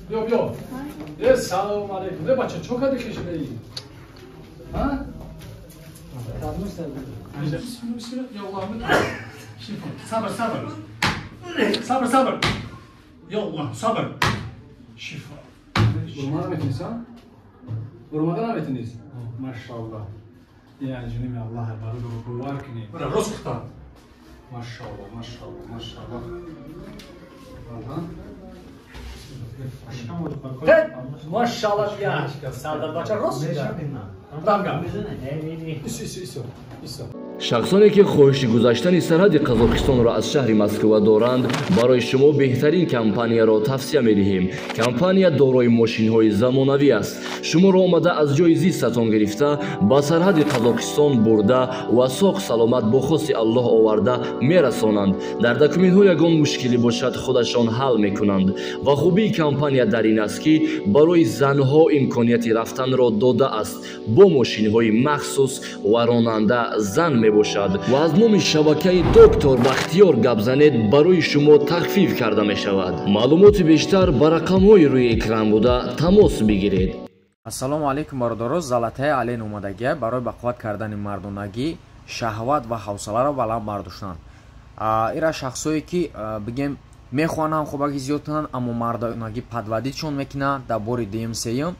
Биё, биё. Э, салом алейкум. Э, бача, чо кади хишидаи? Ҳа? Сабр, сабр. Сабр, сабр. Я Аллоҳ, сабр. Шифо. Урмада метунис, а? Урмада наметунис? Машаллоҳ. Я ҷуними Аллоҳ, барои бовар кунӣ. Бара, рост хита. Машаллоҳ, машаллоҳ, машаллоҳ. Машаллоҳ, я. Сардар бача рост шуда. Рамга. Исо, исо, исо. Исо. Шахсоне ки хоҳиши гузаштани сарҳади Қазоқистонро аз шаҳри Москва доранд, барои шумо беҳтарин компанияро тавсия медиҳем. Компания дорои мошинҳои замонавӣ аст. Шуморо омада аз ҷои зистатон гирифта, ба сарҳади Қазоқистон бурда ва соғ саломат бо хости Аллоҳ оварда мерасонанд. Дар документҳо ягон мушкилӣ бошад, худашон ҳал мекунанд. Ва хубии компания дар ин аст, ки барои занҳо имконияти рафтанро додааст бо мошинҳои махсус ва ронанда зан мебошад. Ва аз номи шабакаи Доктор Бахтиёр гап занед, барои шумо тахфиф карда мешавад. Маълумоти бештар ба рақамҳои рӯи экран буда тамос бигиред. Ассалому алайкум, бародаро. Золотая олень омадагия барои ба қувват кардани мардонагӣ, шаҳват ва ҳавсаларо баланд бардоштан. Ира шахсое ки бигем мехоҳанд ҳамхобагӣ зиёд кунанд, аммо мардонагӣ подводить шон мекунанд дар бори дуюм, сеюм,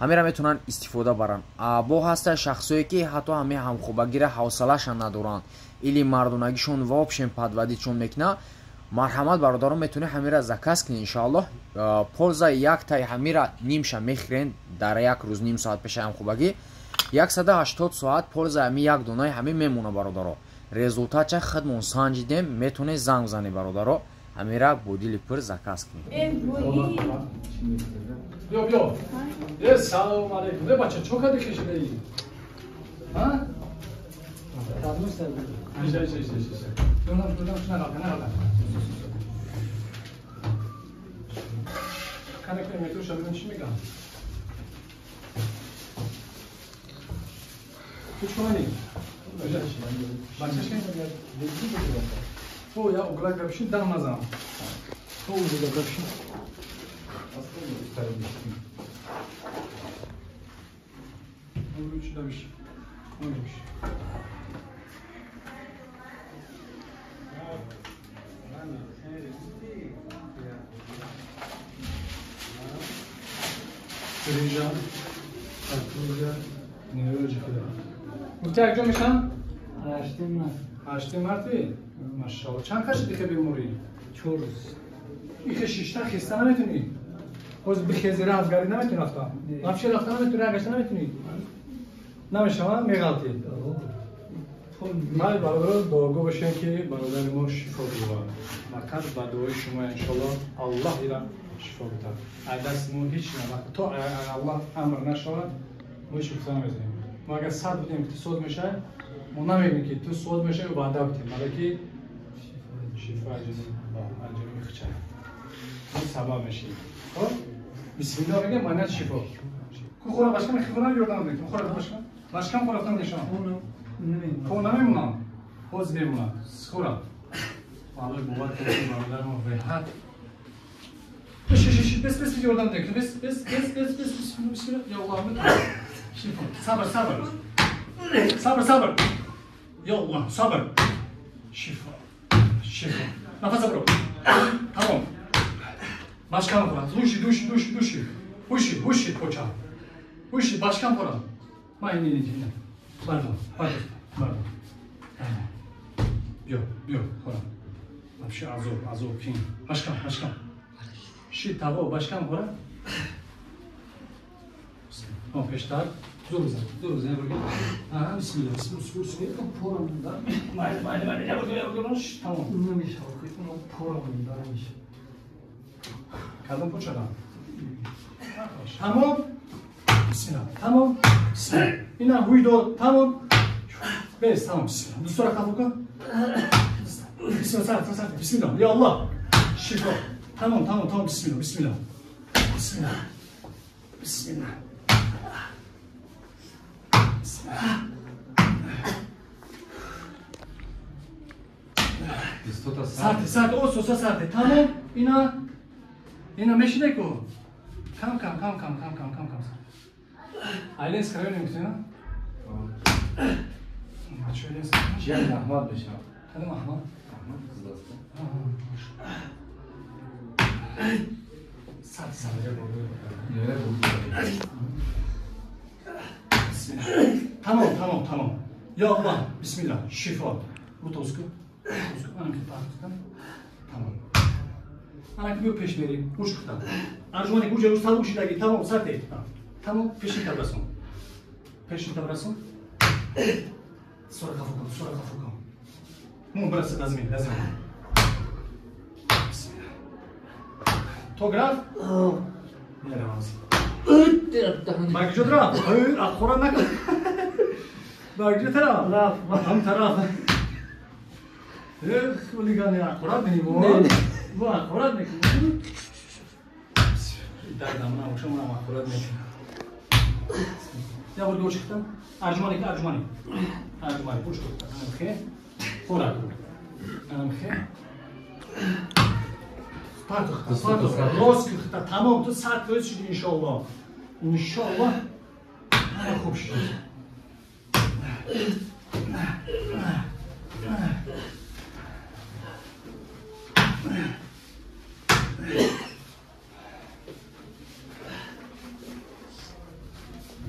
ҳамеро метавонанд истифода баранд. Бо ҳаста шахсое ки ҳатто ҳами ҳамхобагиро ҳавсалаша надоранд или мардонагишон вообщем подводить шон мекунад, марҳамат, бародарон, метавонед ҳамира заказ кунед, иншоаллоҳ. Польза яктаи ҳамира нимша мехӯрен дар як рӯз, ним соат пеши ҳамхобагӣ, 180 соат польза ҳами як донаи ҳами мемона, бародаро. Результат ча худмон санҷидем, метавонед занг бизанед, бародаро, ҳамира бо дили пур заказ кунед. Биё, биё. Э, салом алейкум. Э, бача, чо кади хишидаи? Ҳа? Иша, иша, иша, иша. Дунам, дунам, нағалта, нағалта. Кане ки метруша бибин чӣ мегам? Ту чӣ мани? Бача ши? Ту я углак гапши дам назан. Ту углак гапши. Гуфти якҷо мешам? Ҳашти марти? Машалло. Чанд кашид ихе беморӣ? 4 рӯз. Ихе шишта хиста наметунӣ? Ҳоз бихези рафт гарӣ наметунӣ рафта? Вообще рафта наметунӣ, роҳ гашта наметунӣ? Намешава, меғалтӣ. Май бародаро, дуогӯ бошем, ки бародари мо шифо биёбад. Фақат ба дуои шумо, иншоаллоҳ, Аллоҳ ира шифо бидад. Аз дасти мо ҳеҷ на, то Аллоҳ амр нашавад, мо ҳеҷ гуфта наметавонем. Мо агар сад будем, ки ту сод мешавӣ, мо намегӯем, ки ту сод мешавӣ, ваъда бутем, балки шифо аҷоиби хича. Мо сабаб мешавем. Хоб? Бисмиллоҳ мегӯем, маъният шифо. Ку хӯра башкам, хӯра ёрдам мекунам. Хӯра башкам. Башкам хӯрафтан мешавам. Хӯ намемонам. Ҳоз мемонам. Хӯра. Аллоҳ бовар кунед, бародар мо реҳат. Беш, беш, бес, бес, ёрдам мекунам. Бес, бес, бес, бес, бес, бисмиллоҳ. Я Аллоҳ. Шифо. Сабр, сабр. Сабр, сабр. Я Аллоҳ, сабр. Шифо. Шифо. Нафас бро. Тамом. Башкам хӯра. Души, души, души, души. Ҳуши, ҳуши поча. Ҳуши, башкам хӯра. Ман ин ин ин. Бардор, бардор, бардор. Биё, биё, хӯра. Вообще азоб, азоб кин. Башкам, башкам. Ши таво, башкам хӯра. О, пештар. Зур бизан, зур бизан, бурги. Аҳа, бисмиллоҳ, бисмиллоҳ, бисмиллоҳ. Порам да. Майли, майли, майли, я бурги, я бурги, тамом. Намешавад, порам да намешавад. Кадом почадан? Тамом. Бисмиллоҳ. Тамом. Бисмиллоҳ. Ина ҳуй дод. Тамом. Бес, тамом. Бисмиллоҳ. Дустора қабул кун. Бисмиллоҳ, сар, сар, сар. Бисмиллоҳ. Я Аллоҳ. Шифо. Тамом, тамом, тамом. Бисмиллоҳ, бисмиллоҳ. Бисмиллоҳ. Бисмиллоҳ. Бисмиллоҳ. Сарте, сарте, ососа сарте. Тамом, ина ина мешине ку. Кам кам кам кам кам кам кам кам. Айлен скраю немитуна? Бачо айлен скраю. Чиян Ахмад мешава. Кадом Ахмад? Ахмад Қизласта. Сарте, сарте. Тамом, тамом, тамом. Я Аллах, бисмилла, шифо. Рутоску. Тамом. Ана ки пеш мерим, уч хта. Арҷумани куҷа устад ушидаги, тамом, сарте. Тамом, пешин табрасон. Пешин табрасон. Сура хафу кун, сура хафу кун. Мун браса дазмин, дазмин. Бисмилла. То граф? Меравам. Багҷо рафт? Ахора накун. Багҷо тараф? Рафт. Ҳам тараф. Хулигани аккурат мекунем. Мо аккурат мекунем. Дардам набоша, манам аккурат мекунам. Я бор дигар чиқтам. Арҷумани, арҷумани. Арҷумани, пуш кун. Анамхе. Хӯрак. Анамхе. Партухта, партухта, рост кухта, тамом, ту 100% шуди иншоаллоҳ. Иншоаллоҳ. Хуб шуд.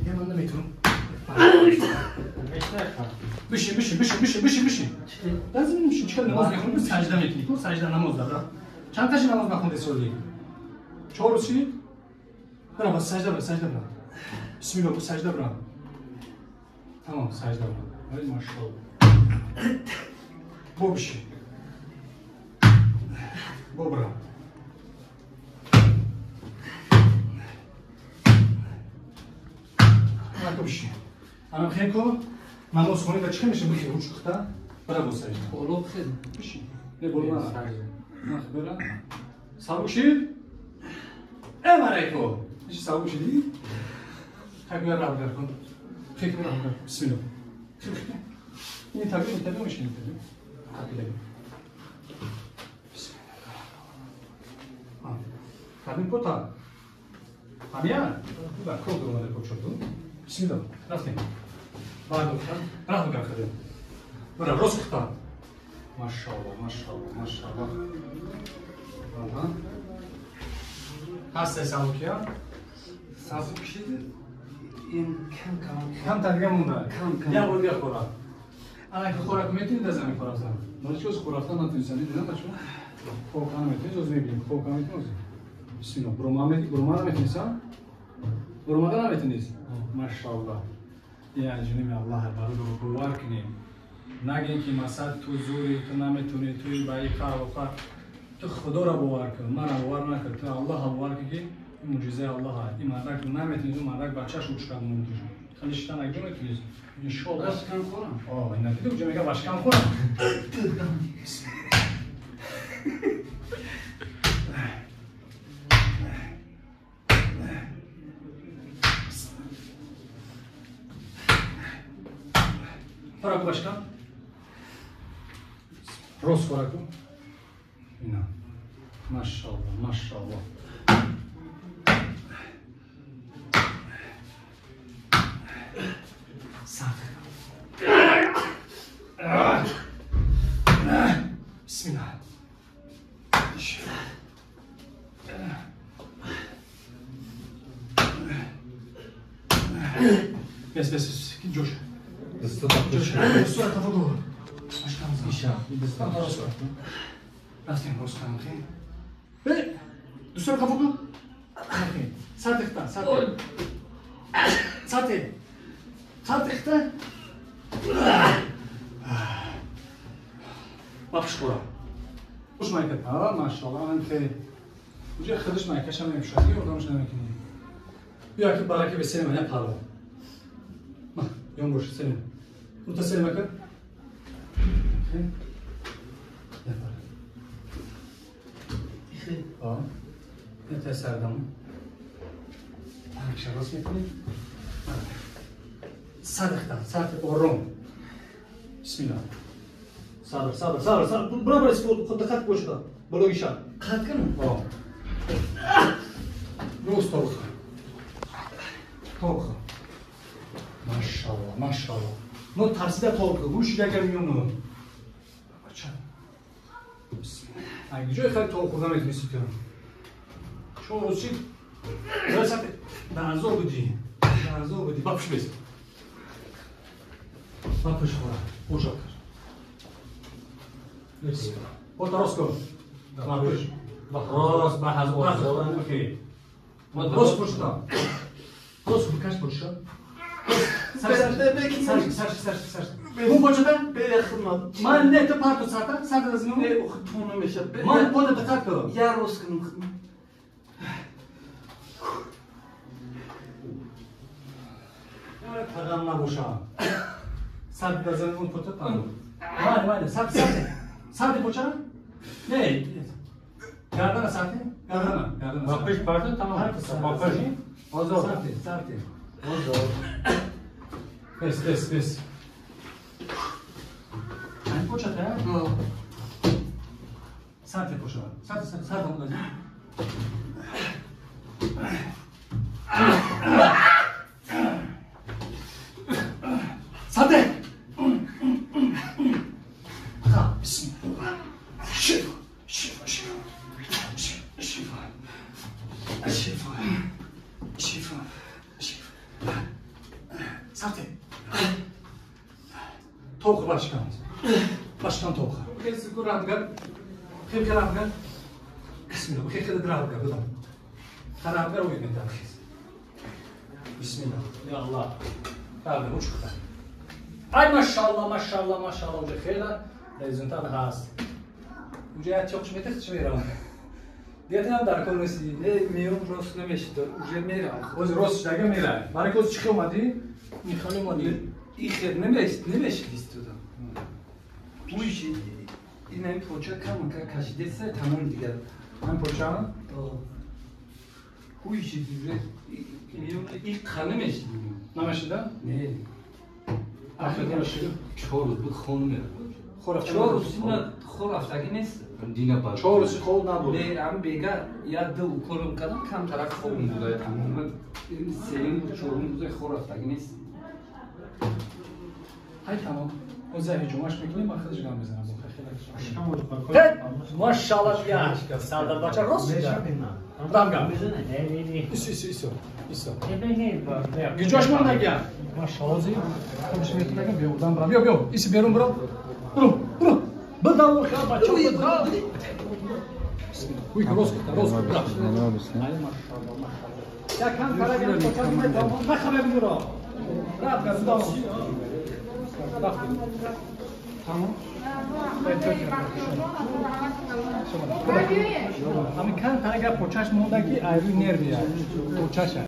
Я ман наметавонам. Бишин, бишин, бишин, бишин, бишин, бишин. Лазим бишин, чикар намоз мехонӣ, саҷда мекунӣ, ку саҷда намоз дара. Чанд таши намоз нахонди соли? 4 рӯз шид? Бира, бас саҷда бира, саҷда бира. Бисмиллоҳ, бу саҷда бира. Тамом, саҷда бира. Ай машаллоҳ. Бо бишин. Бо бира. Анако бишин. Анам хеко намоз хонӣ да чӣ меша бихи руч хта? Бира бо саҷда. Боло хез. Бишин. Не боло на. Нах бира. Сабук шид? Э мареко. Иши сабук шиди? Хак бира раб гар кун. Хек бира гар. Бисмиллоҳ. Ин таби, ин таби мешин таби. Таби. Бисмиллоҳ. Таби кота. Амия? Ба код омада кочоду. Бисмиллоҳ. Рафтем. Баъд рафтем гар хадем. Бира рост хта. Машаллоҳ, машаллоҳ, машаллоҳ. Аҳа. Ҳаст сабукия? Сабук шид. Ин кам кам. Кам дига монда. Кам кам. Я бор дига хӯрак. Ана ки хӯрак метавонӣ да замин хӯрак зан. Ман чӣ хӯрак натавонистам, дидам бачо. Хӯрак наметавонӣ, оз мебинем. Хӯрак наметавонӣ. Бисмиллоҳ. Бурума метавонӣ, бурума наметавонӣ, са? Бурумада наметавонӣ? Машаллоҳ. Я ҷуними Аллоҳ барои бовар кунем. Нагин ки масад ту зури, ту наметавонӣ, ту ба ин қар. Ту Худоро бовар кун, мана бовар накун, ту Аллоҳро бовар кун ки ин мӯъҷизаи Аллоҳ аст. Ин мардак наметавонӣ, ин мардак бачааш уч кард мумкин. Хеле шитан як ҷо метавонӣ. Иншоаллоҳ. Башкам хӯрам. О, ина диди уҷа мега башкам хӯрам. Хӯрак башкам. Рост хӯрак. Ина. Машаллоҳ, машаллоҳ. Сахт. Бисмиллоҳ. Бес, бес, бес. Ҷош. Ҷош. Сура тафаккур. Башкам. Иша. Рафтем рост кунам, хе? Дӯстон хафа кун. Сар тихта, сар. Сар ти. Сар тихта. Ба пушхӯра. Хуш майкат. А, машаллоҳ, ман хе. Уҷа худаш майкашам намешад, ёрдамаш намекунӣ. Биё ки барака бе селма, я парво. Ма, ён бош селма. Ута селма ка. Хе. Я парво. А, это сардам. Акша рост мекунӣ. Садихта, сад ором. Бисмиллоҳ. Сабр, сабр, сабр, сабр. Бра, бра, диққат qo'shda. Bo'lagi. Qatqin. Ha. Rost to'g'ri. To'g'ri. Mashallah, mashallah. No tarsida to'g'ri. Гӯшида миёну. Бача. Ай, ҷой хеле тоғ хӯрда метунисти ту. Чор рӯз чи? Росат дар азоб будӣ. Дар азоб будӣ. Ба пуш бес. Ба пуш хӯра. Ужа кар. Вот рост кун. Ба пуш. Рост, ба ҳаз окей. Рост пушта. Рост бикаш пушта. Сар, сар, сар, сар, сар. Бу почата? Бе хидмат. Ман не ту парту сарта, сарта аз ну. Не, тона меша. Ман пода диққат кун. Я рост кунам хидмат. Тағам набошам. Сарта аз ну пота там. Ман, ман, сар, сар. Сарти поча? Не. Гардана сарти? Гардана, гардана. Ба пуш парту тамом. Ба пуш. Озод. Сарти, сарти. Озод. Бес, бес, бес. Ай почата? Сарти поча. Сарти, сарти, сарти онда. Сарти! Ха, бисмилlah. Шифо, шифо, шифо. Шифо. Шифо. Шифо. Шифо. Сарти. Tovuq başkan. Başkan tovuq. Хеле ку радгар. Хеле радгар. Бисмилlah. Хеле радгар будам. Радгар o'yinda. Бисмилlah. Ya Allah. Радгар uçukta. Ay maşallah, maşallah, maşallah. Уже хеле результат ҳаст. Уже як чоқш метах чи меравад. Дига дар кор неси. Не, меём рост намешид. Уже мерам. Оз рост шудага мерай. Барои ки оз чӣ омадӣ? Михали омадӣ. Ихер намешид, намешид истода. Буйш ин поча кам кашидеса тамом дигар. Ҳам поча? Буйш уже иқа намешид. Намешида? Не. Ахир намешид. 4 рӯз буд хон меравад. Чор рӯз ина хор рафтагӣ нест. Дина бад. 4 рӯз хоб набуд. Не, ам бега я ду уколам кардам, кам тараф хобм буда тамоман. Сеюм чорум рӯза хор рафтагӣ нест. Ҳай тамом. Оз як ҳуҷумаш мекунем, ман худаш гам мезанам. Машаллах я. Сардар бача рост шуда. Рамга. Исо, исо, исо. Исо. Гиҷош мондагия. Машаллах зи. Худаш метунагам беурдан брам. Биё, биё. Иси берун бро. Бро, бро. Бадал ха бача бадал. Уй, рост, рост. Я кам карагам поча метавон. Нахабе биро. Рад газдам. Тамом. Ами кан танага почаш монда ки айрӯи нервия. Почаша.